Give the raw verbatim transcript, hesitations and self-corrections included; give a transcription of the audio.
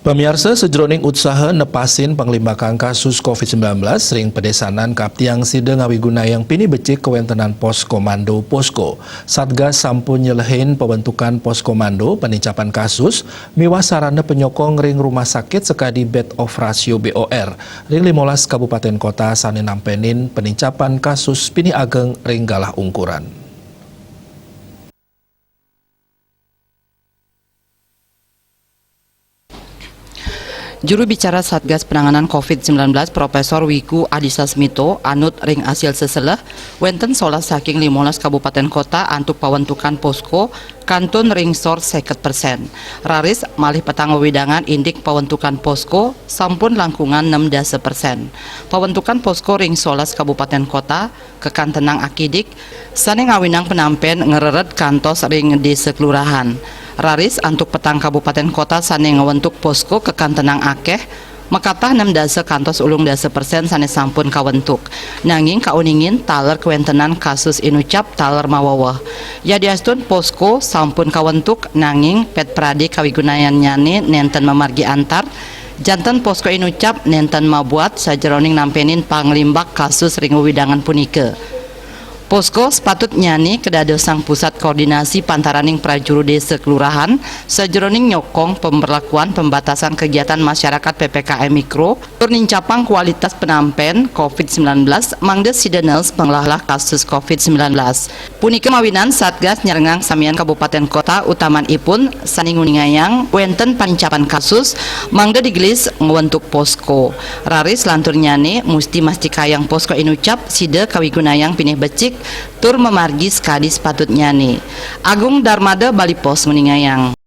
Pamiarsa, sajroning utsaha nepasin panglimbakan kasus covid sembilan belas ring padesanan, kaaptiang sida ngawigunayang pinih becik kawentenan pos komando, posko. Satgas sampun nyelehin pawentukan pos komando, panincapan kasus, miwah sarana panyokong ring rumah sakit sakadi bed of ratio, B O R, ring limolas kabupaten kota sane nampenin panincapan kasus pinih ageng ring galah ungkuran. Juru bicara Satgas Penanganan covid sembilan belas, Profesor Wiku Adhisa Smito, anut ring asil seseleh, wenten solas saking limolas kabupaten kota antuk pawentukan posko kantun ring sor seket persen. Raris malih petang wewidangan indik pawentukan posko sampun langkungan nem dasa persen. Pawentukan posko ring solas kabupaten kota kakantenang akidik, sane ngawinang penampen ngreret kantos ring desa kelurahan. Raris antuk petang kabupaten kota sane ngwentuk posko kakantenang akeh, makatah nem dasa kantos ulung dasa persen sane sampun kawentuk. Nanging kauningin taler kawentenan kasus inucap taler maweweh. Yadiastun posko sampun kawentuk, nanging ped prade kawigunayannyané nénten mamargi antar, janten posko inucap nénten mabuat sajeroning nampenin panglimbak kasus ring wewidangan punika. Posko sepatutnyané kadadosang pusat koordinasi pantaraning prajuru désa kelurahan sajeroning nyokong pemberlakuan pembatasan kegiatan masyarakat, P P K M mikro, tur nincapang kualitas penampen covid sembilan belas mangda sida neus panglahlah kasus covid sembilan belas. Punika mawinan Satgas nyarengang samian kabupaten kota, utamanipun sane nguningayang wenten panincapan kasus, mangda digelis ngwentuk posko. Raris lanturnyané musti mastikayang posko inucap sida kawigunayang pinih becik tur mamargi sakadi sepatutnyané. Agung Darmada, Bali Post, nguningayang.